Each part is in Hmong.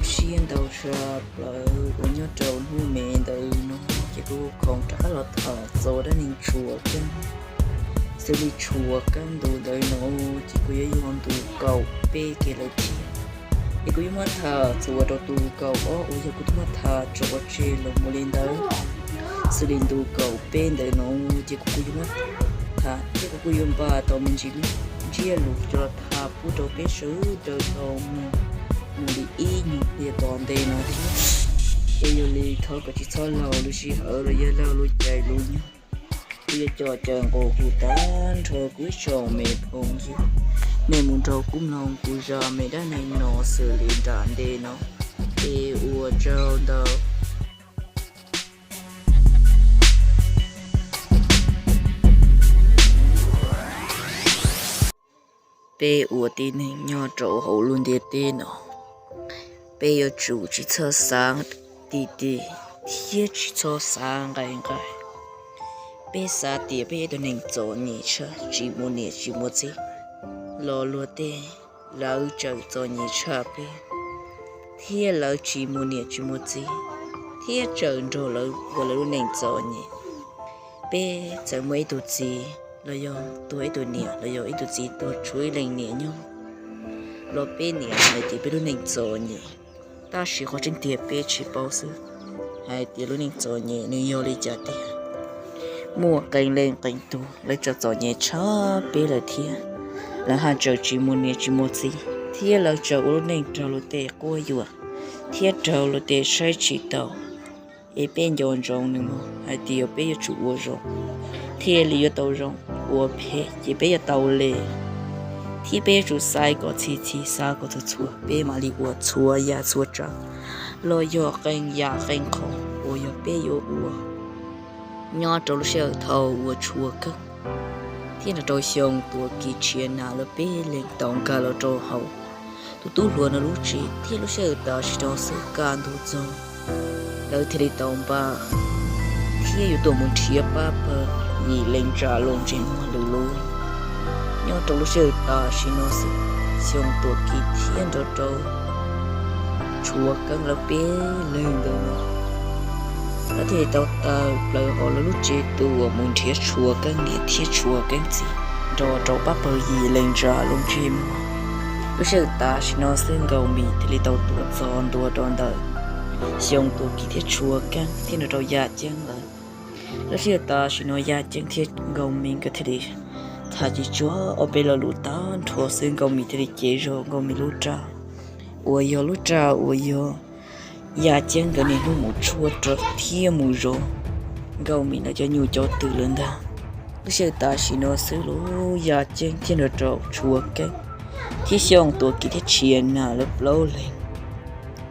siab ntau tshaj plaws uas nyob rau hnub me ntawd no, ces kuv khoom rov qab los tham txog dab neeg tshuav keeb, xws li tshuav keeb ntu ntawd no, ces kuv yuav yog ntu kaum peb kiag lawm thiab. Es kuv yuav muab tham txuas rau tus kaum ob uas yog kuv twb muab tham tso tseg los mus li ntawd, xws li ntu kaum peb ntawd no, ces kuv kuj yuav muab tham thiab kuv kuj yuav npaj tau me ntsis ntsiab lus coj los tham pub rau peb sawv daws tau mloog mus li ib nyuag pliag tom ntej no thiab. Es yog li thov kom tsis txhob laug lub sij hawm los yog laug lub caij lub nyoog, kuv yuav coj caw nqua hu tag nrho kuv ib tsoom me phooj ywg, nej mus nrog kuv mloog kuv zaj me dab neeg no xws li nram ntej no. Es ua tsaug ntau. Peb ua tib neeg nyob rau hauv lub ntiaj teb no, peb yuav tsum tsis txhob xav ti ti thiab tsis txhob xav nqaij nqaij. Peb xav tias peb yog ib tug neeg txom nyem tshaj, tsis muaj niam tsis muaj txiv, los luag tej lawv tseem txom nyem tshaj peb, thiab lawv tsis muaj niam tsis muaj txiv, thiab tseem nrog lawv ua lawv lub neej txom nyem. Peb txawm muaj ib tug txiv los yog tuag ib tug niam los yog ib tug txiv tuag tshuav ib leeg niam nyob, los peb niam hais tias peb lub neej txom nyem, tab sis qhov tseeb tiag peb tsis paub xwb hais tias lub neej txom nyem nws yog li cas tiag. Muaj qee leej qee tug lawv tseem txom nyem tshaj peb lawm thiab, lawv haj tseem tsis muaj niam tsis muaj txiv, thiab lawv tseem ua lub neej raug luag tej quab yuam thiab raug luag tej saib tsis taus. Es peb nco ntsoov nws mog hais tias peb yuav tsum ua zoo thiaj li yuav tau zoo, ua phem ces peb yuav tau hle. Thiab peb yuav tsum xaiv kom txhij txhij, xav kom txhua txhua, peb mam li ua txhua yam txhua tsav los yog qee yam qee qho uas yog peb yuav ua nyob rau lub sij hawm thaum uas tshuav keeb thiab nrog rau xyoo tuam kis tshia nas lawv peb leeg tau nkag los rau hauv tus tub hluas no lub tsev. Thiab lub sij hawm tam sim no xwb kaj ntug txog, lawv thiaj li tau npaj thiab yuav tuaj mus nrhiav pab pawg yim leej tsa loo ntsej muag lwm lub. Nyob rau lub sij hawm tam sim no xwb, xyoo tuam kis thiab nrog rau tshuav keeb lawv peb leeg ntawd no, lawv thiaj li tau tawm plaws hauv lawv lub tsev tuaj mus nrhiav tshuav keeb niam thiab tshuav keeb txiv nrog rau pab pawg yim leej tsa loo ntsej muag. Lub sij hawm tam sim no xwb Nkauj Mim thiaj li tau tuaj txog ntua rau ntawm xyoo tuam kis thiab tshuav keeb thiab nrog rau Yaj Ceeb lawm. Lub sij hawm tam sim no Yaj Ceeb thiab Nkauj Mim nkawd thiaj li tham tsis tsuag ob peb lo lus tag nrho xwb Nkauj Mim thiaj li cev zog Nkauj Mim lub raj, uas yog lub raj uas yog Yaj Ceeb nkawd niaj hnub mus tshuaj rau thiab mus zov Nkauj Mim lawv cov nyuj cov twm lawm ntag. Lub sij hawm tam sim no xwb los Yaj Ceeb thiab nrog rau tshuav keeb thiab xyoo tuam kis thiab tshia nas lawv plaub leeg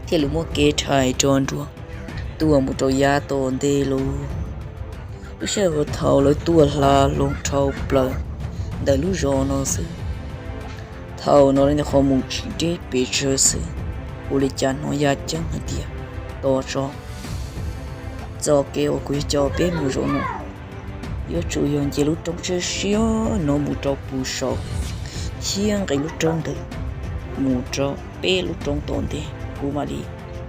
thiaj li muab kev rhais rau nruab tuaj mus rau yav tom ntej lawm. Lub sij hawm thaum lawv tuaj hla loo dhau plaws ntawm lub zos no xwb, thaum no lawv ntawm qhov mus tsis deb pes tsawg xwb, ua li cas hnov Yaj Ceeb hais tias, Tos tso, txoj kev uas kuv yuav coj peb mus zaum no yuav tsum yog nce lub roob tshiab siab no mus rau pus saum, thiab nqis lub roob ntawd mus rau peb lub roob tom ntej, kuv mam li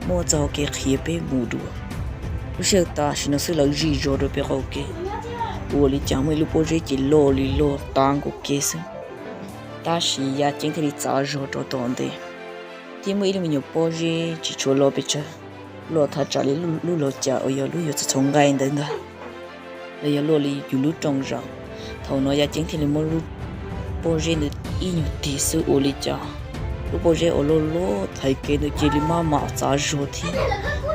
muab txoj kev qhia peb mus dua. Lub sij hawm tam sim no xwb lawv zij zog rau peb qaum kev, ua li cas muaj ib lub pob zeb ces loj li loj tav nkaus kev xwb. Tab sis Yaj Ceeb thiaj li txav zog rau tom ntej, thiab muaj ib lub me nyuam pob zeb tsis tshua loj pes tsawg, loj thaj tsam li lub laug cam uas yog lub yuav txhoov nqaij ntawd ntag, los yog luaj li yus lub rooj zaum. Thaum no Yaj Ceeb thiaj li muab lub pob zeb ntawd ib nyuag tig xwb ua li cas lub pob zeb uas loj loj thaiv kev ntawd cia li maj mam txav zog thiab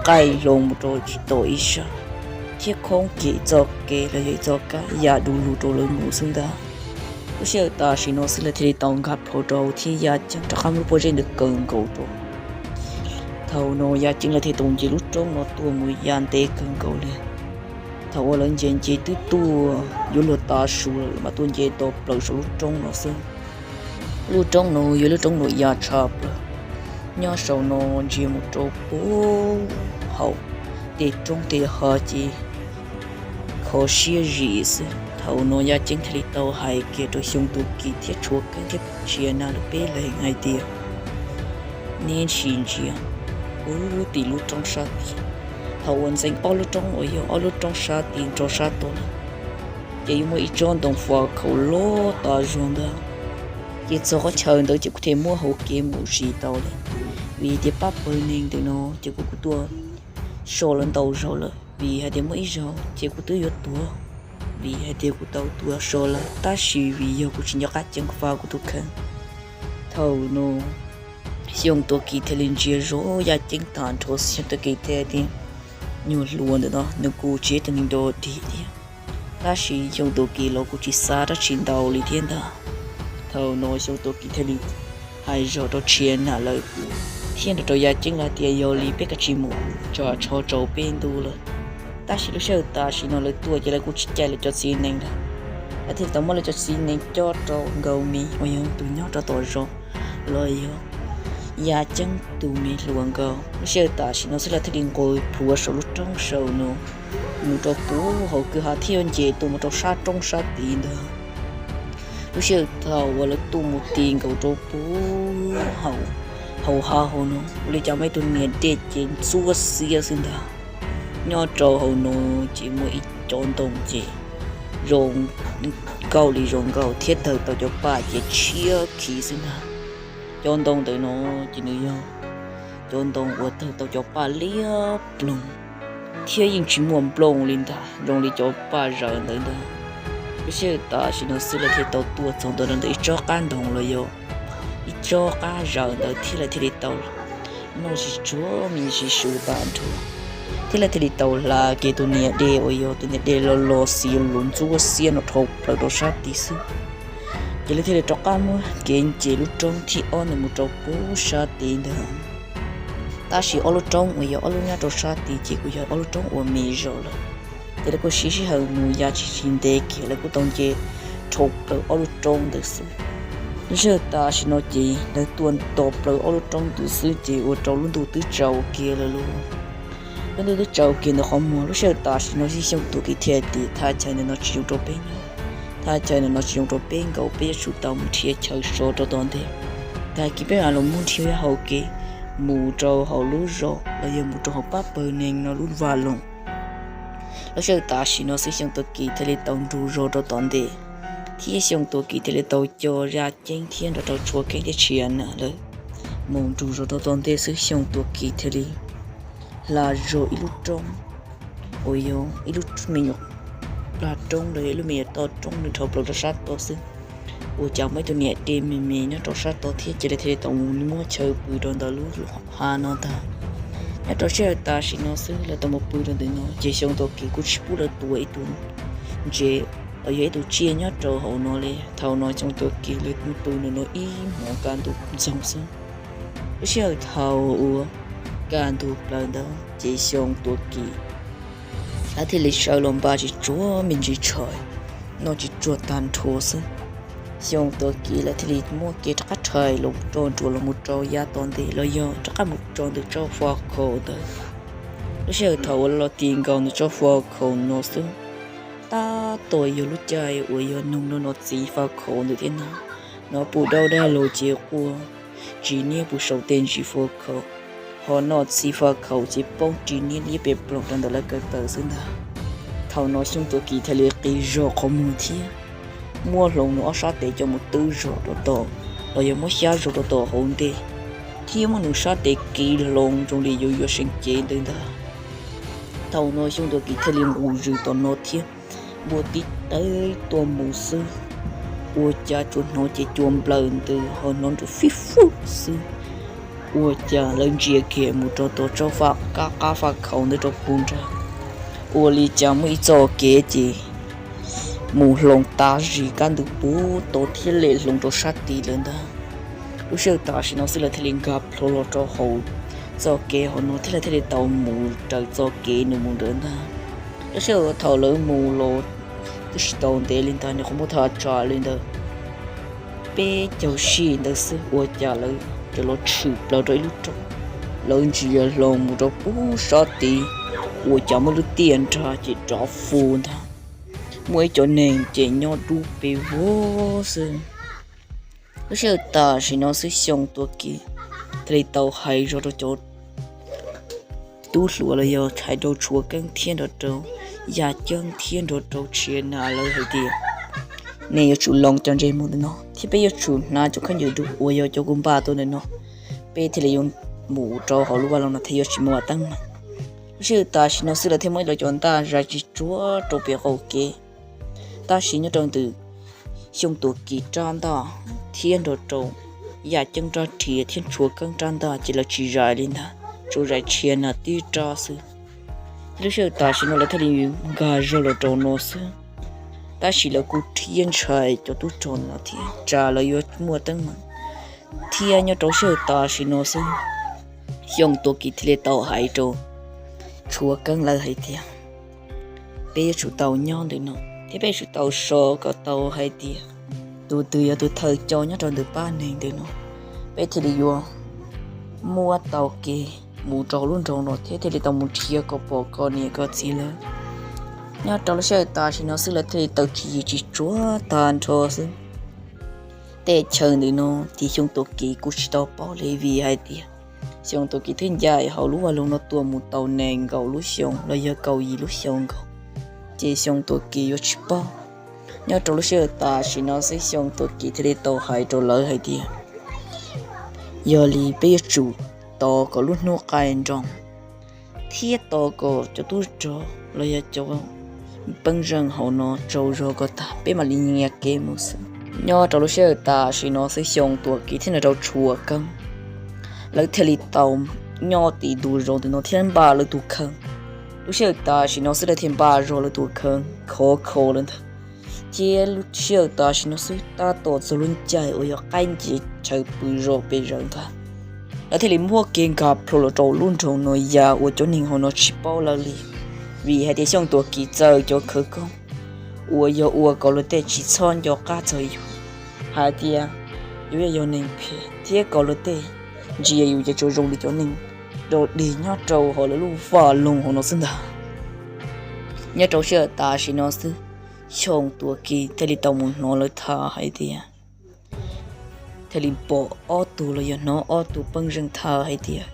qaij hlo mus rau tsis tom ib sab, thiab khoob kiag ib txoj kev los yog ib txoj kab ya du lug rau lawv mus xwb ntag. Lub sij hawm tam sim no xwb lawv thiaj li tau nkag plho rau thiab Yaj Ceeb rov qab muab lub pob zeb ntawd kaw nkaus rau. Thaum no Yaj Ceeb lawv thiaj tau nce lub roob no tuaj mus ya ntev kawg nkaus li. Thaum uas lawv nce nce twb tuaj yuav luag tav su lawm mas tuaj nce tau plaws saum lub roob no xwb. Lub roob no yog lub roob luam ya tshaj plaws, nyob saum no ntsia mus rau puag hauv tej roob tej hav ces kho siab zim xwb. Thaum no Yaj Ceeb thiaj li tau hais kiag rau Xyoo Tuam Kim thiab Tshuav Keeb thiab Tshia Nag lawv peb leeg hais tias, Neb sim ntsia, puag tim lub roob sab tid. Thaum uas ntxeev ob lub roob uas yog ob lub roob sab tid rau sab tod lawm, ces yuav muaj ib tsob ntoo faj khaum loj tas zog ntag. Ces txog qhov chaw ntawd ces kuv thiaj muab hauv kev mus zis tau li, vim tias pab pawg neeg ntawm no ces kuv kuj tuaj so lawv ntau zaus lawm, vim hais tias muaj ib zaug ces kuv twb yuav tuag, vim hais tias kuv tau tuaj so lawm, tab sis vim yog kuv tsis nco qab ceev faj kuv tus kheej. Thaum no Xyooj Tuam Kim thiaj li ntsia zoj yaj ceeb tag nrho, Xyooj Tuam Kim thiaj tias, nyuag hluas ntawm no nws kuj tsis yog ib tug neeg dog dig thiab, tab sis Xyooj Tuam Kim los kuj tsis xav dab tsi ntau li thiab ntag. Thaum no Xyooj Tuam Kim thiaj li hais zog rau Tshia Nam lawv thiab nrog rau yaj ceeb lawv tias, yog li peb kav tsij mus, tsam tsho tsaus peb ntuj lawm. Tab sis lub sij hawm tam sim no lawv tuaj ces lawv kuj tsis caij lawv cov txiv nees lawm. Lawv thiaj tau muab lawv cov txiv nees cob rau Nkaus Mis uas yog tus nyob rau tom zos, los yog yaj ceeb tus me hluas nkaus. Lub sij hawm tam sim no xwb lawv thiaj li nqis plhuav saum lub roob saum no mus rau puag hauv kwj ha thiab yuav nce tuaj mus rau sab roob sab tid ntag. Lub sij hawm thaum uas lawv tuaj mus ti nkaus rau puag hauv ha hauv no, ua li cas muaj ib tug niam dej ces ntxhuab xiab xwb ntag. Nyob rau hauv no ces muaj ib cov ntoo ces zoo nkauj li zoo nkauj thiab tawg tau cov paj ces tshiab khiv xwb ntag. Cov ntoo ntawm no ces nws yog cov ntoo uas tawg tau cov paj liab ploog thiab yeej tsis muaj nplooj li ntag, zoo li cov paj zawm ntawd ntag. Lub sij hawm tam sim no xwb lawv thiaj tau tuaj txog ntawm ntawm ib tsob qab ntoo los yog ib tsob qab zawm ntawd thiab lawv thiaj li tau noj tsis tsuag me ntsis su tag nrho, thiab lawv thiaj li tau hla kiag tus niam dej uas yog tus niam dej los los xiav lus ntxhuab xiab no dhau plaws rau sab tid xwb. Ces lawv thiaj li rov qab muab kev nce lub roob thib ob ntawd mus rau puag sab tid ntag. Tab sis ob lub roob uas yog ob lub nyob rau sab tid ces kuj yog ob lub roob uas me zog lawm. Ces lawv kuj siv sij hawm mus ya tsis tsis ntev kiag lawv kuj tau nce dhau plaws ob lub roob ntawd xwb. Lub sij hawm tam sim no ces lawv tuaj nto plaws ob lub roob ntawd xwb ces ua rau lub ntuj twb tsaus kiag lawm lauj. Lub ntuj twb tsaus kiag ntawm qhov muag. Lub sij hawm tam sim no Xyooj Tuam Kim thiaj tias thaj chaw ntawm no tsis zoo rau peb nyob, thaj chaw ntawm no tsis zoo rau peb nkaum, peb yuav tsum tau mus nrhiav chaw so rau tom ntej. Tag kis peb mam los mus nrhiav hauv kev mus rau hauv lub zos los yog mus rau hauv pab pawg neeg no lub vaj loog. Lub sij hawm tam sim no xwb Xyooj Tuam Kim thiaj li tau nrug zog rau tom ntej, thiab Xyooj Tuam Kim thiaj li tau coj Yaj Ceeb thiab nrog rau Tshua Keeb thiab Tshia Nam lawv mus nrug zog rau tom ntej xwb Xyooj Tuam Kim thiaj li hla zog ib lub roob uas yog ib lub me nyuam plag roob los yog ib lub me nyuam toj roob nws dhau plaws rau sab tod xwb. Ua cas muaj ib tug niam dej me me nyob rau sab tod thiab ces lawv thiaj li tau mus muab chaw pw rau ntawm lub hav no ntag. Nyob rau sij hawm tam sim no xwb lawv tau mus pw rau ntawm no ces Xyooj Tuam Kim kuj tsis pub lawv tua ib tug ntses los yog ib tug tsiaj nyob rau hauv no li. Thaum no Xyooj Tuam Kim lawv mus pw ntawm no ib hmos kaj ntug ntxoog xwb. Lub sij hawm thaum uas kaj ntug plaws ntawd ces Xyooj Tuam Kim lawv thiaj li sawv los npaj tsis tsuag me ntsis tshais, noj tsis tsuag tag nrho xwb. Xyooj Tuam Kim lawv thiaj li muab kev rov qab rhais los rau nruas los mus rau yav tom ntej los yog rov qab mus tso ntawm tsob faj khaum ntawd. Lub sij hawm thaum uas lawv los ti nkaus ntawm tsob faj khaum no xwb, tab tom yog lub caij uas yog noog no noj txiv faj khaum ntawd thiab na. Noj puv daub dab laug ces quaj ris niab puv saum tej ntsis faj khaum, ho noj txiv faj khaum ces poob ris niab liab pes ploog rau ntawm lawv ko taw xwb ntag. Thaum no Xyooj Tuam Kim thiaj li qi zog qhov muag thiab muab hloov nws ob sab tes coj mus twb zog rau tom, los yog muab xyab zog rau tom hauv ntej, thiab muab nws sab tes kiv hloov zoo li yuav yuav seev cev ntawd ntag. Thaum no Xyooj Tuam Kim thiaj li nqus zws tom no thiab npuaj tib tawg tuaj mus xwb, ua cas tsuas hnov ces cua nplawm ntws ho hnov nrov fib fwb xwb. Ua cas lawv ntsia kiag mus rau tom tsob faj kab qab faj khaum ntawd rau puag nrag, ua li cas muaj ib txoj kev ces mus hloov tav zis kaj ntug puag tod thiab lem hloov rau sab tid lawm ntag. Lub sij hawm tam sim no xwb lawv thiaj li nkag plho los rau hauv txoj kev hauv no thiab lawv thiaj li tau mus raws txoj kev nws mus ntawd ntag. Lub sij hawm thaum lawv mus los twb tsis tau ntev li ntawd, nws qhov muag thaj tsam li ntawd peb caug sij ntawd xwb, ua cas lawv txawm los tshwm plaws rau ib lub roob. Lawv ntsia hlo mus rau puag sab tid, ua cas muaj lub tiaj nrag ces rov fu ntag, muaj ib co neeg ces nyob dub pes vog xwb. Lub sij hawm tam sim no xwb Xyooj Tuam Kim thiaj li tau hais zog rau cov tub hluas los yog hais rau Tshuav Keeb thiab nrog rau Yaj Ceeb thiab nrog rau Tshia Nas lawv hais tias, nej yuav tsum loo cov ntsej muag ntawm no thiab peb yuav tsum hnav cov khaub ncaws dub uas yog cov kuv npaj tuaj ntawm no, peb thiaj li yuav mus rau hauv lub vaj loog no thiaj yuav tsis muaj teeb meem. Lub sij hawm tam sim no xwb lawv thiaj muab lawv cov ntaj zais tsis tsuav rau pem qaum kev. Tab sis nyob rau ntawm Xyooj Tuam Kim rab ntaj thiab nrog rau Yaj Ceeb rab riam thiab Tshuav Keeb rab ntaj ces lawv tsis zais li ntag, tsuas zais Tshia Nas tib rab xwb. Thiab lub sij hawm tam sim no lawv thiaj li nkag zog los rau no xwb. Tab sis lawv kuj thiab ntshai cov tub rog no thiab tsam lawv yuav muaj teeb meem. Thiab nyob rau lub sij hawm tam sim no xwb, Xyooj Tuam Kim thiaj li tau hais rau Tshuav Keeb lawv hais tias, peb yuav tsum tau nyob ntawm no thiab peb yuav tsum tau so kom tau hais tias tus twg yog tus thawj coj nyob rau ntawm pab neeg ntawm no, peb thiaj li yuav muab tau kev mus rau lub nroog no thiab thiaj li tau mus nrhiav kom pom koj niam koj txiv lawv. Nyob rau lub sij hawm tam sim no xwb lawv thiaj li tau tswv yim tsis tsuav tag nrho xwb. Tej chaw ntawm no ces Xyooj Tuam Kim kuj tsis tau paub li vim hais tias Xyooj Tuam Kim twb ncaim hauv lub vaj loog no tuaj mus tau nees nkaum lub xyoo los yog kaum yim lub xyoo nkaus, ces Xyooj Tuam Kim yuav tsis paub. Nyob rau lub sij hawm tam sim no xwb Xyooj Tuam Kim thiaj li tau hais rau lawv hais tias, yog li peb yuav tsum tos kom lub hnub qaij nroos thiab tos kom cov tub rog los yog cov peeb zeej hauv no tsaug zog kom tag peb mam li nyias kev mus xwb. Nyob rau lub sij hawm tam sim no xwb Xyooj Tuam Kim thiab nrog rau Tshuav Keeb lawv thiaj li tau nyob tim ntug zos ntawm no thiab npaj lawv tus kheej. Lub sij hawm tam sim no xwb lawv thiaj npaj zog lawv tus kheej khov kho lawm ntag. Thiab lub sij hawm tam sim no xwb tab tom txog lub caij uas yog qaib nce chaw pw zos pes zaws ntag, lawv thiaj li muab kev nkag plho los rau lub nroog no yam uas cov neeg hauv no tsis paub lawv li. Vim hais tias Xyooj Tuam Kim txawj cov khawv koob uas yog ua kom luag tej tsis txhob nco qab txog yus, hais tias yus yog yog neeg phem thiab kom luag tej ntsia yus ces tsuas zoo li cov neeg dog dig nyob rau hauv lawv lub vaj loog hauv no xwb ntag. Nyob rau sij hawm tam sim no xwb, Xyooj Tuam Kim thiaj li tau mus hnov lawv tham hais tias, thiaj li pom ob tug los yog hnov ob tug peeb zeej tham hais tias,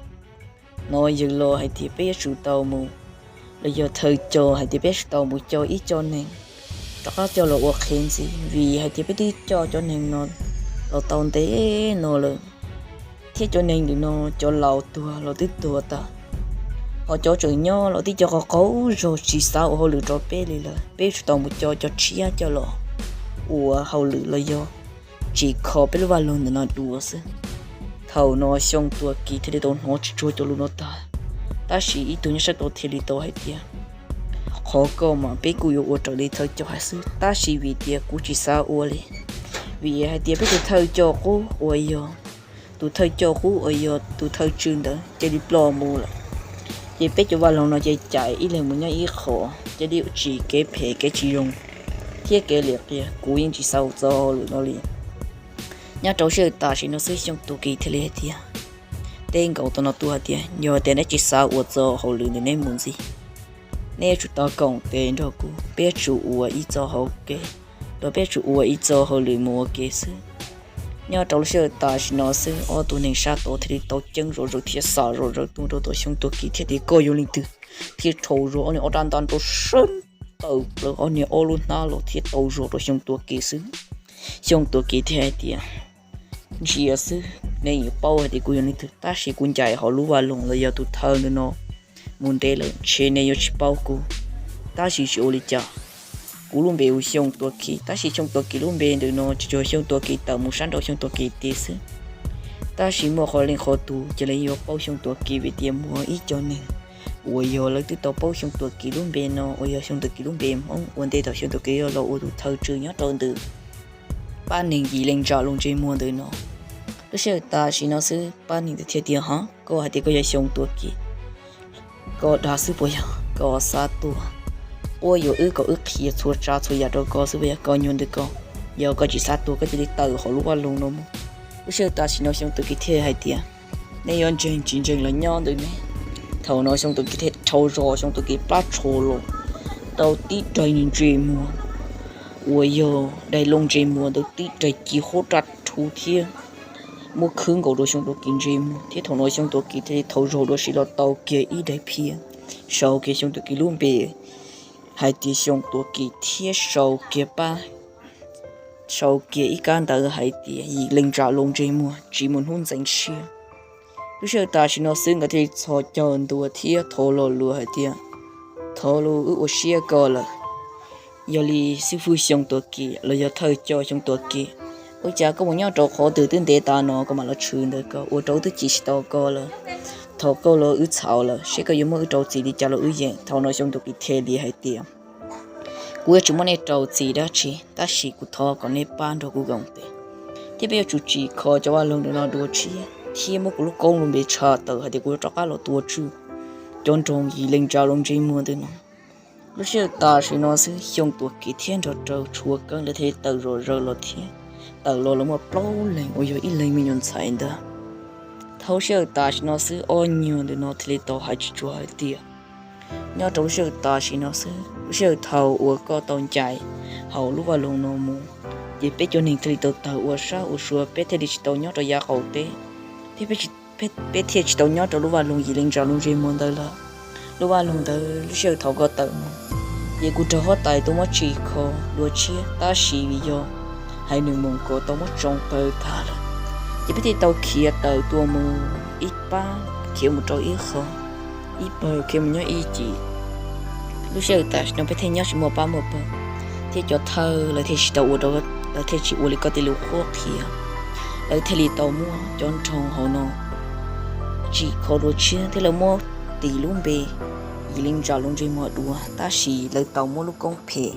hnov yawg los hais tias peb yuav tsum tau mus, los yog thawj coj hais tias peb yuav tsum tau mus coj ib co neeg rov qab coj los ua qhev ntxiv, vim hais tias peb twb coj cov neeg no los tau ntev no lawm, thiab cov neeg ntawm no cov laus tuag los twb tuag tag, ho cov tseem nyob los twb cov qaug qaug zog tsis xav ua hauj lwm rau peb li lawm. Peb yuav tsum tau mus coj cov tshiab coj los ua hauj lwm los yog tsim kho peb lub vaj loog ntawm no dua xwb. Thaum no Xyooj Tuam Kim thiaj li tau hnov tsis tshua cov lus no tag, tab sis ib tug nyob sab tod thiaj li tau hais tias, qhov koj mas peb kuj yuav ua raws li thawj coj hais xwb, tab sis vim tias kuv tsis xav ua li, vim hais tias peb tus thawj coj qub uas yog, tus thawj coj qub uas yog tus thawj tswj ntawd cia li ploj mus lawm, ces peb cov vaj loog no ces caim ib leeg mus nyob ib qho, cia li tsim kev phem kev tsis zoo, thiab kev liam qias, kuv yeej tsis xav ua txoj hauj lwm no li. Nyob rau sij hawm tam sim no xwb Xyooj Tuam Kim thiaj li hais tias, teb nkaus tom no tuaj hais tias yog tias neb tsis xav ua txoj hauj lwm ntawm neb mus ntxiv, neb yuav tsum tau koom tes nrog kuv, peb yuav tsum ua ib txoj hauv kev, los peb yuav tsum ua ib txoj hauj lwm mus ua ke xwb. Nyob rau lub sij hawm tam sim no xwb ob tug neeg sab tod thiaj li tau ceeb zom zaws thiab xam zom zaws tuaj rau tom Xyooj Tuam Kim thiab tias koj yog leej twg thiaj rhau zog ob niag ob rab ntaj nrov sab tawm plaws ob niag ob lub hnab los thiab tau zog rau Xyooj Tuam Kim xwb. Xyooj Tuam Kim thiaj hais tias, ntsia xwb nej yuav paub hais tias kuv yog leej twg, tab sis kuv ncaim hauv lub vaj loog los yog tus thawj ntawm no mus ntev lawm, ntshe nej yuav tsis paub kuv, tab sis tsis ua li cas. Kuv lub npe hu Xyooj Tuam Kim, tab sis Xyooj Tuam Kim lub npe ntawm no tsis tsuas Xyooj Tuam Kim tawm mus sab nraud Xyooj Tuam Kim tiag xwb. Tab sis muaj qhov leej qhov tus ces lawv yuav paub Xyooj Tuam Kim vim tias muaj ib co neeg uas yog lawv twb tau paub Xyooj Tuam Kim lub npe no uas yog Xyooj Tuam Kim lub npe Hmoob ua ntej thaum Xyooj Tuam Kim los ua tus thawj tswj nyob rau ntawm pab neeg yim leej ntsa lub ntsej muag ntawm no. Lub sij hawm tam sim no xwb pab neeg ntawd thiaj tias, ho koj hais tias koj yog Xyooj Tuam Kim, koj dag xwb puas yog? Koj xav tuag, quab yuam wb kom wb qhia txhua tsav txhua yam rau koj xwb puas yog? Koj nyuag ntawm koj, yog koj tsis xav tuag koj cia li tawm hauv lub vaj loog no mus. Lub sij hawm tam sim no Xyooj Tuam Kim thiaj hais tias, nej yuav ntseeg tsis ntseeg los nyob ntawm nej. Thaum no Xyooj Tuam Kim thiaj rhau zog Xyooj Tuam Kim plab tsho los rau tib daim ntsej muag uas yog daim loo ntsej muag ntawd tib daim ci huab raj rhu thiab muab khwb nkaus rau Xyoo Tuam Kim ntsej muag, thiab thaum no Xyoo Tuam Kim thiaj li thau zaug dua si los tau kiag ib daim phiab, sau kiag Xyoo Tuam Kim lub npe hais tias Xyoo Tuam Kim thiab sau kiag pab, sau kiag ib kab ntawv hais tias Yim Leej Ntsa Loo ntsej muag tsis muaj hnub ntxeev siab. Lub sij hawm tam sim no xwb nkawd thiaj li txhos caug ntua thiab thov lo lus hais tias, thov los wb ua siab koj lawm. Yog li xib fwb Xyoo Tuam Kim los yog thawj coj Xyoo Tuam Kim, ua cas koj mus nyob rau qhov twg twb ntev tas no koj mam los tshwm ntawd, koj ua rau wb twb cim tsis tau koj lawm. Thov koj los wb txhaum lawm, seb koj yuav muab wb rau txim li cas los wb yeem. Thaum no Xyoo Tuam Kim thiaj li hais tias, kuv yuav tsis muab nej rau txim dab tsi, tab sis kuv thov kom nej pab nrog kuv koom tes, thiab peb yuav tsum tsim kho cov vaj loog ntawm no dua tshiab thiab muab kuv lub koob lub npe tshaj tawm hais tias kuv yuav rov qab los tua tswj cov nroog Yim Leej Ntsa Loo ntsej muag ntawm no. Lub sij hawm tam sim no xwb Xyoo Tuam Kim thiab nrog rau Tshuav Keeb lawv thiaj li tawm zom zaws los thiab tawm los lawv muaj plaub leeg uas yog ib leeg me nyuam ntxhais ntag. Thaum lub sij hawm tam sim no xwb ob nyuag ntawm no thiaj li tau hais tsis tsuag hais tias, nyob rau lub sij hawm tam sim no xwb, lub sij hawm thaum uas koj tau ncaim hauv lub vaj loog no mus, ces peb cov neeg thiaj li tau tawg ua sab ua sua, peb thiaj li tsis tau nyob rau yav qaum teb, thiab peb thiaj tsis tau nyob rau lub vaj loog Yim Leej Ntsa Loo ntsej muag ntawd lawm. Lub vaj loog ntawd lub sij hawm thaum koj tawm mus, ces kuv raug huab tais tuaj muab tsim kho dua tshiab, tab sis vim yog haiv neeg Moos Kos tau muab tsoo tawv tag lawm, ces peb thiaj tau khiav tawm tuaj mus ib pab khiav mus rau ib qho, ib pawg khiav mus nyob ib cim. Lub sij hawm tam sim no peb thiaj nyob tsis muaj pab muaj pawg, thiab cov thawj lawv thiaj tsis tau ua rau, lawv thiaj tsis ua li koj tej lus qhuab qhia. Lawv thiaj li tau muab cov nroog hauv no tsim kho dua tshiab thiab lawv muab tis lub npe Yim Leej Ntsa Loo ntsej muag dua, tab sis lawv tau muab lub koob phem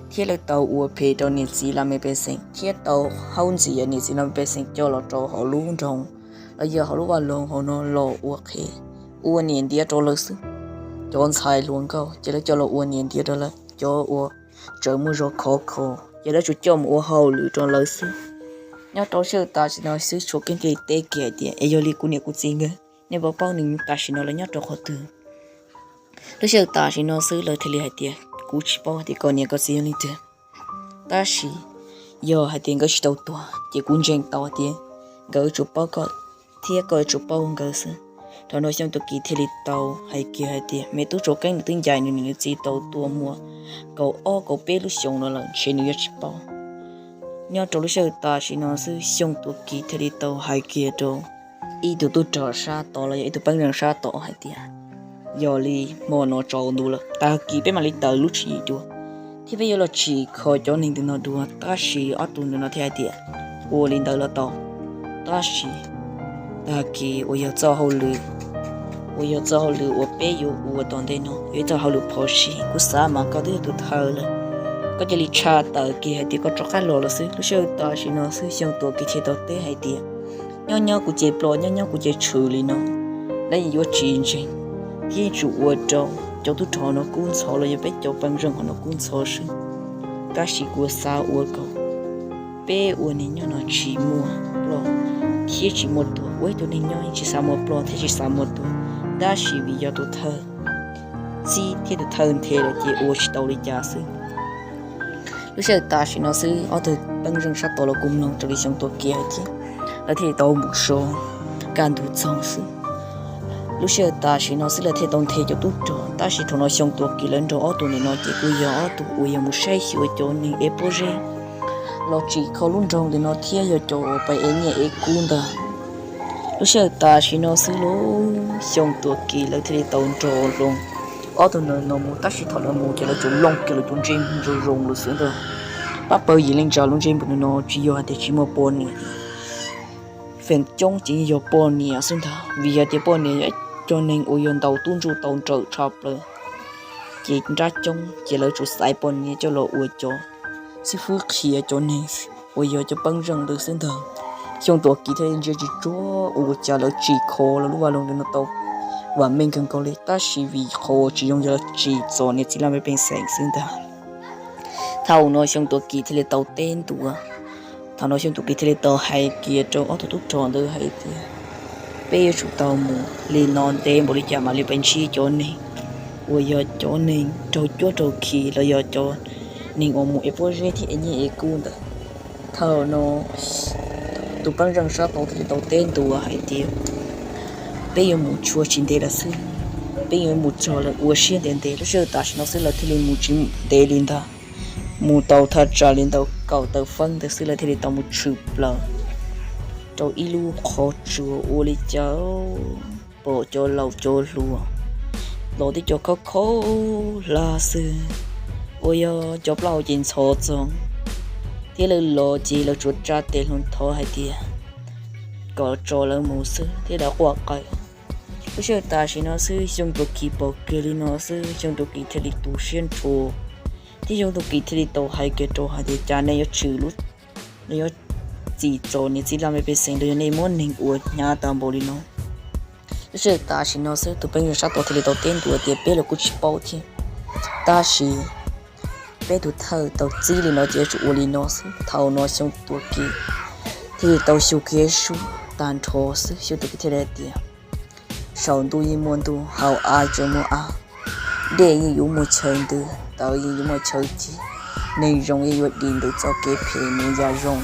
thiab lawv tau ua phem rau niam txiv laj mej pej xeem thiab tau haub ntxias niam txiv laj mej pej xeem coj los rau hauv lub nroog los yog hauv lub vaj loog hauv no los ua qhev, ua niam ntiav rau lawv xwb. Cov ntxhais hluas nkauj ces lawv coj los ua niam ntiav rau lawv, cov uas tseem muaj zog khov kho ces lawv tsuas coj mus ua hauj lwm rau lawv xwb. Nyob rau lub sij hawm tam sim no xwb Tshuav Keeb thiaj li teb kiag hais tias, es yog li kuv niam kuv txiv nkawd, nej puas paub nws tam sim no lawv nyob rau qhov twg? Lub sij hawm tam sim no xwb lawv thiaj li hais tias, kuv tsis paub hais tias koj niam koj txiv yog leej twg, tab sis yog hais tias nkawd tsis tau tuag ces kuv ntseeg tau hais tias nkawd tsuas paub koj thiab koj tsuas paub nkawd xwb. Thaum no Xyooj Tuam Kim thiaj li tau hais kiag hais tias, me tub Tshuav Keeb nws twb ncaim nws niam nws txiv tau tuaj muaj kaum ob kaum peb lub xyoos no lawm ntshe nws yuav tsis paub. Nyob rau lub sij hawm tam sim no xwb Xyooj Tuam Kim thiaj li tau hais kiag rau ib tug tub rog sab tod los yog ib tug pej xeem sab tod hais tias, yog li hmo no tsaus ntuj lawm, tag kis peb mam li tawm lub tswv yim dua thiab peb yuav los tsim kho cov neeg ntawm no dua. Tab sis ob tug ntawm no thiaj hais tias, ua li ntawd los tau, tab sis tag kis uas yog txoj hauj lwm, uas yog txoj hauj lwm uas peb yuav ua tom ntej no yog ib txoj hauj lwm phom sij. Kuv xav mas koj twb yog tus thawj lawm, koj cia li tshaj tawm kiag hais tias koj rov qab los lawm xwb. Lub sij hawm tam sim no xwb Xyooj Tuam Kim thiaj tau teb hais tias, nyob nyob kuv ces ploj, nyob nyob kuv ces tshwm li no, lawv yeej yuav tsis ntseeg, yeej tsum ua rau cov tub rog no kub ntxhov los yog peb cov pej xeem hauv no kub ntxhov xwb. Tab sis kuv xav ua kom peb ua neeg nyob no tsis muaj ploj thiab tsis muaj tuag. Ua ib tug neeg nyob yeej tsis xav muaj ploj thiab tsis xav muaj tuag, tab sis vim yog tus thawj txib thiab tus thawj nthe lawm ces ua tsis tau li cas xwb. Lub sij hawm tam sim no xwb ob tug pej xeem sab tod los kuj mloog raws li Xyooj Tuam Kim hais thiab, lawv thiaj li tau mus so kaj ntug txoog xwb. Lub sij hawm tam sim no xwb lawv thiaj tau nthe cov tub rog, tab sis thaum no Xyooj Tuam Kim lawv nrog ob tug ntawm no ces kuj yog ob tug uas yog mus saib xyuas cov neeg ev pob zeb los tsim kho lub nroog ntawm no thiab yog cov uas pab ev nyiaj ev kub ntag. Lub sij hawm tam sim no xwb los Xyooj Tuam Kim lawv thiaj li tau nrog hlo ob tug ntawm no mus, tab sis thaum lawv mus ces lawv tsuas looj kiag lawv cov ntsej muag zoo zoo lawm xwb ntag. Pab pawg Yim Leej Ntsa Loo ntsej muag ntawm no tsis yog hais tias tsis muaj poj niam, feem coob ces yeej yog poj niam xwb ntag, vim hais tias poj niam yog ib co neeg uas yog ntaus tub ntsuj tau nrawm tshaj plaws. Ces nrab coob ces lawv tsuas xaiv poj niam coj los ua cov xib fwb qhia cov neeg uas yog cov pej xeem ntawd xwb ntag. Xyooj Tuam Kim thiaj li ntsia tsis tsuag ua cas lawv tsim kho los lub vaj loog ntawm no tau vam meej kawg nkaus li, tab sis vim qhov uas tsis zoo yog lawv tsim txom niam txiv laj mej pej xeem xwb ntag. Thaum no Xyooj Tuam Kim thiaj li tau teb ntua, thaum no Xyooj Tuam Kim thiaj li tau hais kiag rau ob tug tub rog ntawd hais tias, peb yuav tsum tau mus li no ntev npaum li cas mam li pais ntsib cov neeg uas yog cov neeg raug cuab raug khi los yog cov neeg uas mus ev pob zeb thiab ev nyiaj ev kub ntawd. Thaum no Tus pej xeem sab tod thiaj li tau teb ntua hais tias, peb yuav mus tshua tsis ntev lawm xwb, peb yuav mus txog lawm ua siab ntev ntev. Lub sij hawm tam sim no xwb lawv thiaj li mus tsis ntev li ntag, mus tau thaj tsam li ntawm kaum tawm feeb ntawd xwb lawv thiaj li tau mus tshwm plaws rau ib lub qhov tsua ua li cas pom cov laus cov hluas los tib co khaub khaub hlab xwb, uas yog cov plaub hau ces ntxhov txog, thiab lawv los ces lawv tsuas tsa tes hluas thov hais tias kom tso lawv mus xwb thiab lawv quaj qw. Lub sij hawm tam sim no xwb Xyooj Tuam Kis pom kiag li no xwb Xyooj Tuam Kis thiaj li tu siab nrho, thiab Xyooj Tuam Kis thiaj li tau hais kiag rau hais tias cas nej yuav tshwm lub, nej yuav txim txom niam txiv laj mej pej xeem los yog nej muab neeg ua hnyav tag npaum li no. Lub sij hawm tam sim no xwb tus pej xeem sab tod thiaj li tau teb ntua tias peb los kuj tsis paub thiab, tab sis peb tus thawj tau txib li no ces yuav tsum ua li no xwb. Thaum no Xyooj Tuam Kis thiaj li tau xyu kiag sub tag nrho xwb Xyooj Tuam Kis thiaj li hais tias, saum ntuj yeej muaj ntuj, hauv av tseem muaj av, dej yeej yuav muaj chaw ntws, tawv yeej yuav muaj chaw ci, neeg zoo yeej yuav dim ntawm txoj kev phem mus yam zoo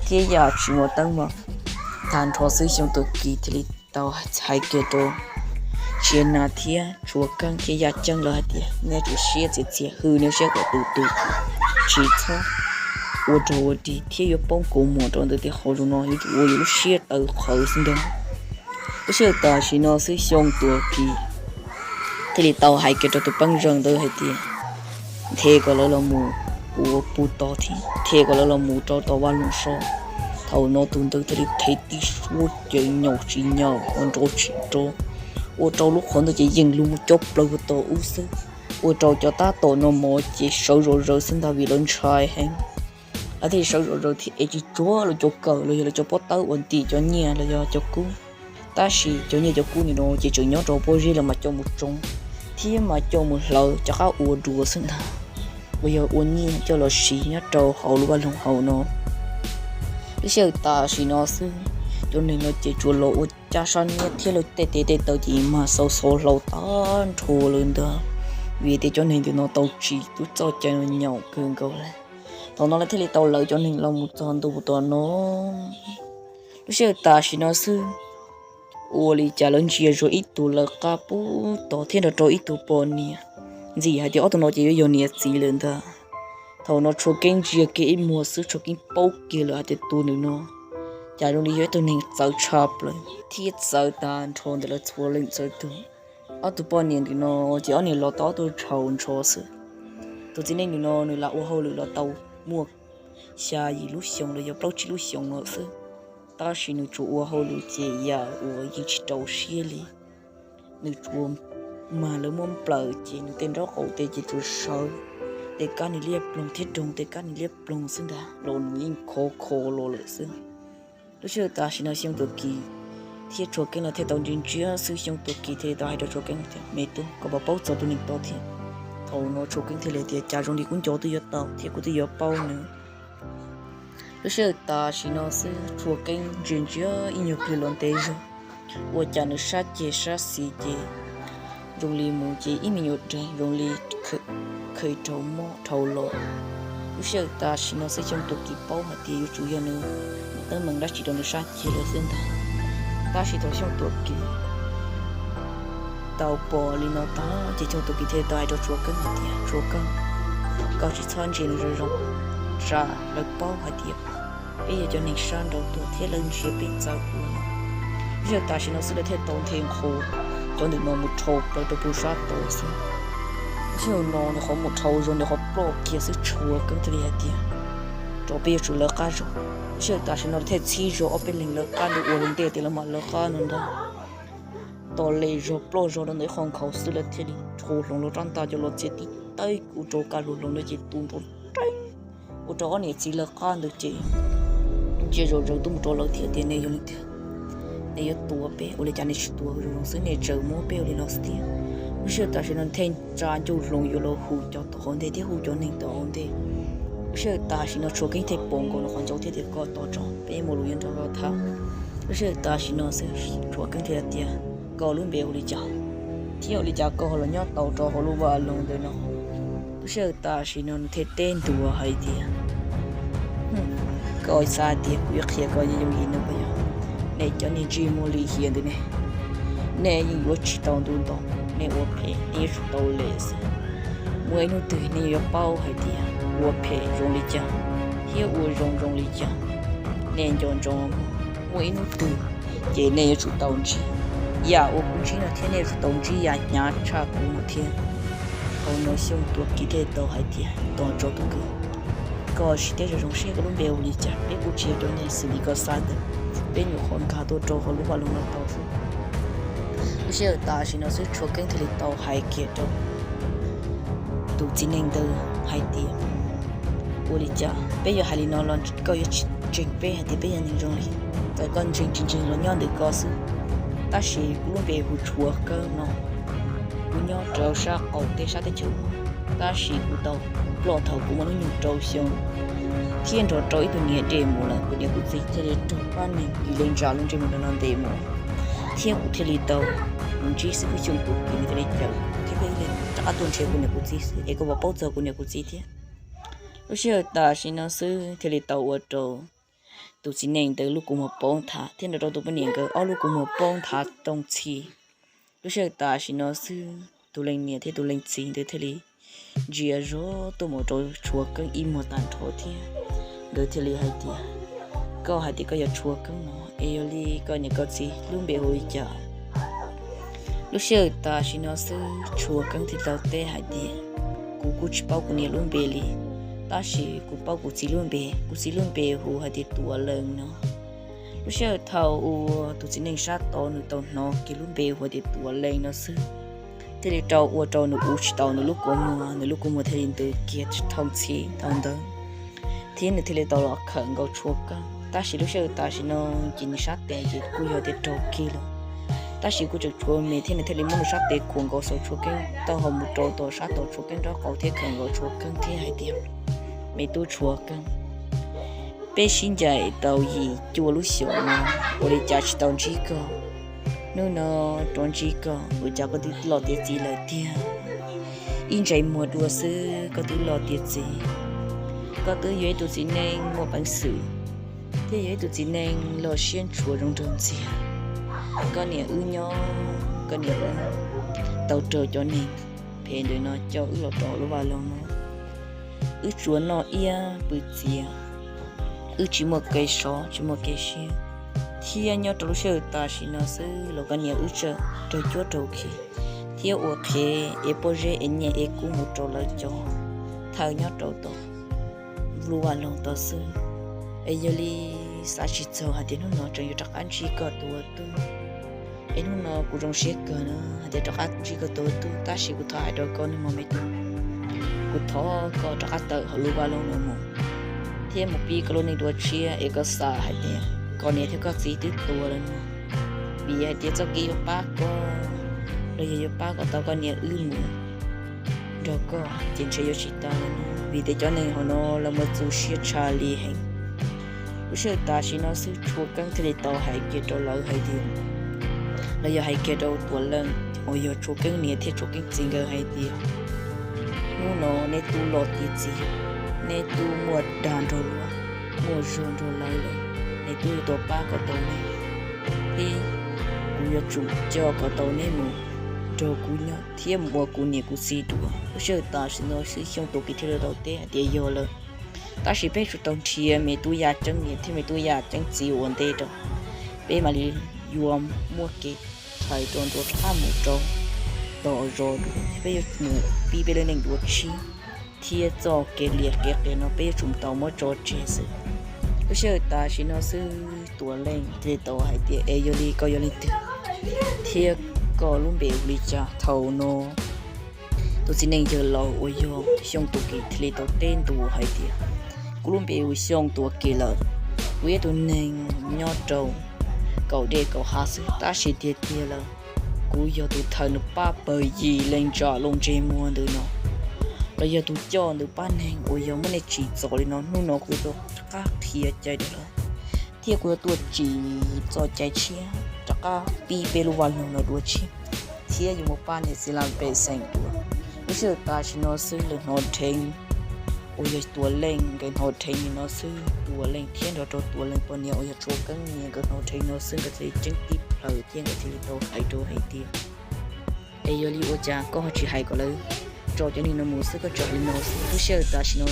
thiab yam tsis muaj teeb meem. Tag nrho xwb Xyooj Tuam Kis thiaj li tau hais kiag rau Tsia Nas thiab Tshua Keeb thiab Yaj Ceeb lawv hais tias nej tsum siab txias txias, hwm nej siab kom tus tus, tsis txhob ua rog ua ris thiab yuav poob kua muag rau ntawm tej qhov zoo no, yuav tsum ua yus lub siab tawv qhawv xwb ntag. Lub sij hawm tam sim no xwb Xyooj Tuam Kis thiaj li tau hais kiag rau tus pej xeem ntawd hais tias nthe kom lawv los mus ua pug tod thiab nthe kom lawv los mus rau tom vaj loog so. Thaum no tus ntawd thiaj li thev tib suab ces nyaum tsis nyaum, ua nrov tsis nrov, ua rau lub qhov ntawd ces yeej lug mus cob plaws puag tom ub xwb, ua rau cov tab tom no mov ces sawv zom zaws xwb ntag vim lawv ntshai heev. Lawv thiaj li sawv zom zaws thiab es tsis tsuag lawv cov kawm los yog lawv cov pob tawb uas ntim cov nyiaj los yog cov kub. Tab sis cov nyiaj cov kub nim no ces tseem nyob rau pob zeb lawv mam coj mus tsoo thiab mam coj mus hlawv cov qab ua dua xwb ntag, uas yog ua nyiaj coj los siv nyob rau hauv lub vaj loog hauv no. Lub sij hawm tam sim no xwb, cov neeg no ces tsuas los ua caj sab niab thiab lawv tej tes tej taw ces mas xau xov hlau tag nrho lawm ntag, vim tias cov neeg ntawm no tau tsim tub txoj cai no nyaum kawg nkaus lawm. Thaum no lawv thiaj li tau lawv cov neeg los mus txog ntua tom no. Lub sij hawm tam sim no xwb, ua li cas lawv ntsia zog ib tug lawv qab pub tod thiab nrog rau ib tug poj niam, ntxim hais tias ob tug no ces yuav yog niam txiv lawm ntag. Thaum no Tshua Keeb ntsia kiag ib muag xwb Tshua Keeb paub kiag lawm hais tias tus ntawm no cas zoo li yog ib tug neeg txawv tshaj plaws thiab txawv tag nrho ntawm lawv txhua leej txhua tus. Ob tug poj niam ntawm no ces ob niag los tau ob tug tshau ntsho xwb. Tus txiv neej ntawm no nws lam ua hauj lwm los tau muaj xya yim lub xyoos los yog plaub tsib lub xyoos lawm xwb, tab sis nws tsuas ua hauj lwm ces yam uas yeej tsis rau siab li. Nws tsuas mag lawv muab nplawm ces nws tej nraub qaum tes ces tsuas sawv, tej kab niag liab ploog thiab roog tej kab niag liab ploog xwb ntag los nws yeej khov kho los lawm xwb. Lub sij hawm tam sim no Xyooj Tuam Kis thiab Tshua Keeb los thiaj tau ntsia ntsia xwb Xyooj Tuam Kis thiaj li tau hais rau Tshua Keeb tias me tub, koj puas paub txog tus neeg tod thiab? Thaum no Tshua Keeb thiaj li tias cas zoo li kuv nco twb yuav tau thiab kuv twb yuav paub nws. Lub sij hawm tam sim no xwb Tshua Keeb ntsia ntsia ib nyuag pliag los ntev zog, ua cas nws sab ceg sab xis ces zoo li mus ces ib me nyuam deeg zoo li khawm rau mob dhau los. Lub sij hawm tam sim no xwb Xyooj Tuam Kis paub hais tias yuav tsum yog nws muaj teeb meem dab tsi rau nws sab ceg lawm xwb ntag. Tab sis thaum Xyooj Tuam Kis tau pom li no tag ces Xyooj Tuam Kis thiaj tau hais rau Tshua Keeb hais tias Tshua Keeb, koj tsis txhob ntsia nws zoo zoo, tsam lawv paub hais tias peb yog cov neeg sab nraud tuaj thiab lawv ntsia peb txawv ua no. Lub sij hawm tam sim no xwb lawv thiaj tau nthe nqho cov ntawm no mus rhau plaws rau pug sab tod xwb. Lub sij hawm no nws qhov mus rhau zoo nws qhov ploj kiag xwb Tshua Keeb thiaj li hais tias rau peb yuav tsum lawv qab zog. Lub sij hawm tam sim no lawv thiaj txhib zog ob peb leeg lawv qab nrog ua li ntej tias lawv mam lawv qab no ntag. Tos li zog ploj zog rau ntawm ib qho nkhaus xwb lawv thiaj li rho hloov los rab ntaj coj los txiav tib tawb ua rau kaj lug hloov ntawd ces tu nrov reeb, ua rau ob niam txiv lawv qab ntawd ces ntsia zom zaws tuaj mus rau lawv thiab tias nej yog leej twg, nej yuav tua peb ua li cas nej tsis tua zoo zoo xwb nej tseem muab peb ua li no xwb thiab. Lub sij hawm tam sim no thiaj tsa ncauj hloov yuav los hu cov tom hauv ntej thiab hu cov neeg tom hauv ntej. Lub sij hawm tam sim no Tshua Keeb thiaj pom nkaus nws qhov ncauj thiab tias koj tos tso peb muaj lus yuav nrog koj tham. Lub sij hawm tam sim no xwb Tshua Keeb thiaj tias koj lub npe hu li cas thiab ua li cas koj ho los nyob tau rau hauv lub vaj loog ntawm no? Lub sij hawm tam sim no nws thiaj teb ntua hais tias Koj xav tias kuv yuav qhia koj yooj yim no puas yog? Nej cov niag ntsej muag lim hiam ntawm nej, nej yeej yuav tsis tau ntuj nto, nej ua phem nej yuav tsum tau lem xwb. Muaj ib hnub twg nej yuav paub hais tias ua phem zoo li cas thiab ua zoo zoo li cas. Nej nco ntsoov, muaj ib hnub twg ces nej yuav tsum tau ntsib yam uas kuv ntsib no thiab nej yuav tsum tau ntsib yam hnyav tshaj kuv no thiab. Hauv no Xyooj Tuam Kim thiaj li tau hais tias, Tos tso tus kwv, koj sim teb zoo zoo seb koj lub npe hu li cas, peb kuj tsis yog cov neeg xws li koj xav ntawd, peb nyuam qhuav nkag tuaj rau hauv lub vaj loog no tau xwb. Lub sij hawm tam sim no xwb Tshua Keeb thiaj li tau hais kiag rau tus txiv neej ntawd hais tias, Ua li cas peb yuav hais li no los koj yuav tsis ntseeg peb hais tias peb yog neeg zoo li? Txawm koj ntseeg tsis ntseeg los nyob ntawm koj xwb, tab sis kuv lub npe hu Tshua Keeb no. Kuv nyob rau sab qaum teb sab teb chaws, tab sis kuv tau ploj thaum kuv muaj hnub nyoog rau xyoo, thiab nrog rau ib tug niam dej mus lawm. Kuv niam kuv txiv thiaj li raug pab neeg ib leeg ntsa lub ntsej muag no ntes mus, thiab kuv thiaj li tau mus ntsib xib hwb Xyooj Tuam Kim, nws thiaj li caw thiab peb thiaj li rov qab tuaj nrhiav kuv niam kuv txiv xwb es kuv puas paub txog kuv niam kuv txiv thiab. Lub sij hawm tam sim no xwb thiaj li tau ua rau tus txiv neej ntawd lub kua muag poob nthav thiab nrog rau tus poj niam nkawd ob lub kua muag poob nthav tooj txhij. Lub sij hawm tam sim no xwb tus leej niam thiab tus leej txiv ntawd thiaj li ntsia zog tuaj mus rau Tshua Keeb ib muag tag nrho thiab nkawd thiaj li hais tias, Koj hais tias koj yog Tshua Keeb no es yog li koj niam koj txiv lub npe hu li cas? Lub sij hawm tam sim no xwb Tshua Keeb thiaj tau teb hais tias, Kuv kuj tsis paub kuv niam lub npe li, tab sis kuv paub kuv txiv lub npe, kuv txiv lub npe hu hais tias Tuam Leej no. Lub sij hawm thaum uas tus txiv neej sab tod nws tau hnov kiag lub npe hu tias Tuam Leej no xwb, thiaj li rau ua rau nws ua tsis tau nws lub kua muag, nws lub kua muag thiaj li ntws kiag tooj txhij tau ntawd, thiab nws thiaj li tau los khawm nkaus Tshua Keeb. Tab sis lub sij hawm tam sim no ces nws sab tes ces kuj yog tias raug kiag lawm, tab sis kuj tseem tshuav me thiab nws thiaj li muab nws sab tes khuam nkaus saum Tshua Keeb taub hau mus rau tom sab tom Tshua Keeb nraub qaum thiab khawm nkaus Tshua Keeb thiab hais tias, Me tub Tshua Keeb, peb sib ncaim tau yim cuaj lub xyoos no, ua li cas tsis tau ntsib koj? Hnub no rov ntsib koj, ua cas koj twb loj tiav txiv lawm tiag? Ib ntsais muag dua xwb koj twb loj tiav txiv. Koj twb yog ib tug txiv neej muaj peev xwm thiab yog ib tug txiv neej loj siab ntshua zoo nraug ntxiag. Koj niam wb nyob, koj niam wb tau raug cov neeg phem ntawm no coj wb los rau lub vaj loog no, wb tsuas noj iab pw txias, wb tsis muaj kev sov tsis muaj kev siab, thiab nyob rau lub sij hawm tam sim no xwb los koj niam wb tseem raug cuab raug khi thiab ua qhev ev pob zeb ev nyiaj ev kub mus rau lawv cov thawj nyob rau tom lub vaj loog tod xwb. Es yog li xav tsis txog hais tias hnub no tseem yuav rov qab ntsib koj tus ua tub. Es hnub no kuv zoo siab kawg na hais tias rov qab ntsib koj tus ua tub, tab sis kuv thov hais rau koj nawb mog me tub, kuv thov koj rov qab tawm hauv lub vaj loog no mus thiab mus pib koj lub neej dua tshiab es koj xav hais tias koj niam thiab koj txiv twb tuag lawm no, vim hais tias txoj kev yuav pab koj los yog yuav pab kom tau koj niam wb mus nrog koj ces ntshe yuav tsis tau lawm no, vim tias cov neeg hauv no lawv muaj txuj siab tshaj li heev. Lub sij hawm tam sim no xwb Tshua Keeb thiaj li tau hais kiag rau lawv hais tias, los yog hais kiag rau Tuam Leej uas yog Tshua Keeb niam thiab Tshua Keeb txiv nkawd hais tias, hnub no neb twb loj tiav txiv, neb twb muaj dag nrog luag, muaj zog nrog lawv lawm, neb twb yuav tau pab kom tau neb, thiab kuv yuav tsum coj kom tau neb mus nrog kuv nyob thiab mus ua kuv niam kuv txiv dua. Lub sij hawm tam sim no xwb Xyooj Tuam Kim thiaj li tau teb hais tias, yog lawm, tab sis peb tsum tau nrhiav me tub yaj ceeb niam thiab me tub yaj ceeb txiv ua ntej rau, peb mam li yuav muaj kev thaiv rau ntua rov qab mus rau tom zos dua, peb yuav mus pib peb lub neej dua tshiab, thiab txoj kev liam kev qias no peb yuav tsum tau muab tso tseg xwb. Lub sij hawm tam sim no xwb Tuam Leej thiaj li tau hais tias, es yog li koj yog leej twg thiab koj lub npe hu li cas? Thaum no tus txiv neej yawg laus uas yog Xyooj Tuam Kim thiaj li tau teb ntua hais tias, kuv lub npe hu Xyooj Tuam Kim lawm, kuv yog ib tug neeg nyob rau kaum dej kaum hav xwb, tab sis tiag tiag lawm kuv yog tus thawj nws pab pawg yim leej ntsa lub ntsej muag ntawm no, los yog tus coj ntawm pab neeg uas yog muab nej tsim txom li no. Hnub no kuv yuav tuaj rov qab qhia cai rau lawv, thiab kuv yuav tuaj tsim txoj cai tshiab rov qab pib peb lub vaj loog no dua tshiab, thiab yuav mus pab niam txiv laj pej xeem dua. Lub sij hawm tam sim no xwb lawv hnov dheev uas yog Tuam Leej nkawd hnov rhe li no xwb, Tuam Leej thiab nrog rau Tuam Leej poj niam uas yog Tsua Keeb nkawd hnov rhe li no xwb, nkawd thiaj li ceeb tib plaws thiab nkawd thiaj li tau hais rau hais tias, es yog li ua cas koj ho tsis hais kom lawv tso cov neeg no mus xwb, koj tso li no xwb? Lub sij hawm tam sim no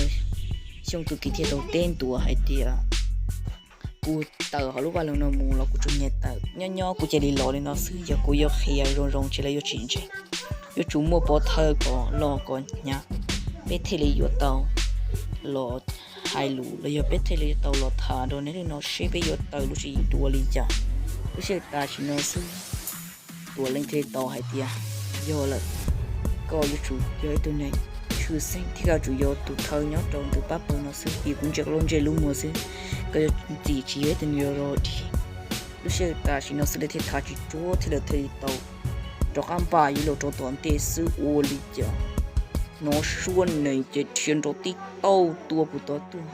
Xyooj tug kis thiaj tau teb Ntuas hais tias, kuv tawm hauv lub vaj loog no mus los kuv tsuas nyiam tawm nyob nyob kuv cia li los li no xwb, yog kuv yuav qhia zoo zoo ces lawv yuav tsis ntseeg. Yuav tsum muaj pov thawj kom loj kom hnyav, peb thiaj li yuav tau los hais lus los yog peb thiaj li yuav tau los tham rau nej li no seb peb yuav tawm lub tswv yim dua li cas. Lub sij hawm tam sim no xwb Tuam Leej thiaj tau hais tias, yog lawm, koj yuav tsum yog ib tug neeg tshwj xeeb thiab koj yuav tsum yog tus thawj nyob rau ntawm pab pawg no xwb, vim kuv ntsia koj lub ntsej lub muag xwb, koj yuav txim tsis yog ib tug neeg zoo dog dig. Lub sij hawm tam sim no xwb lawv thiaj tham tsis tsuab thiab lawv thiaj li tau rov qab npaj yuav los rau tom ntej xwb ua li cas hnov suab nees ces dhia nrov tib tauj tua puag tom tuaj,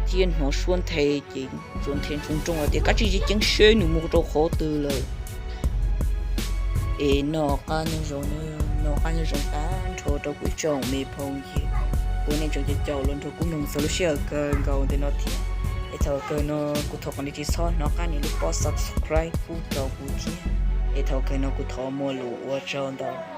thiab hnov suab nthe ces tsuas nthe ntsoov nrooj hais tias, koj cia li ceev seb nws mus rau qhov twg lawm. Es noj qab nyob zoo, noj qab nyob zoo tag nrho rau kuv ib tsoom me phooj ywg uas nej tseem caum caum los nrog kuv mloog txog lub sij hawm kawg nkaus ntawm no thiab. Es thaum kawg no kuv thov kom nej tsis txhob hnov qab nias lub pob subscribe pub rau kuv thiab. Es thaum kawg no kuv thov muaj lus ua tsaug ntau.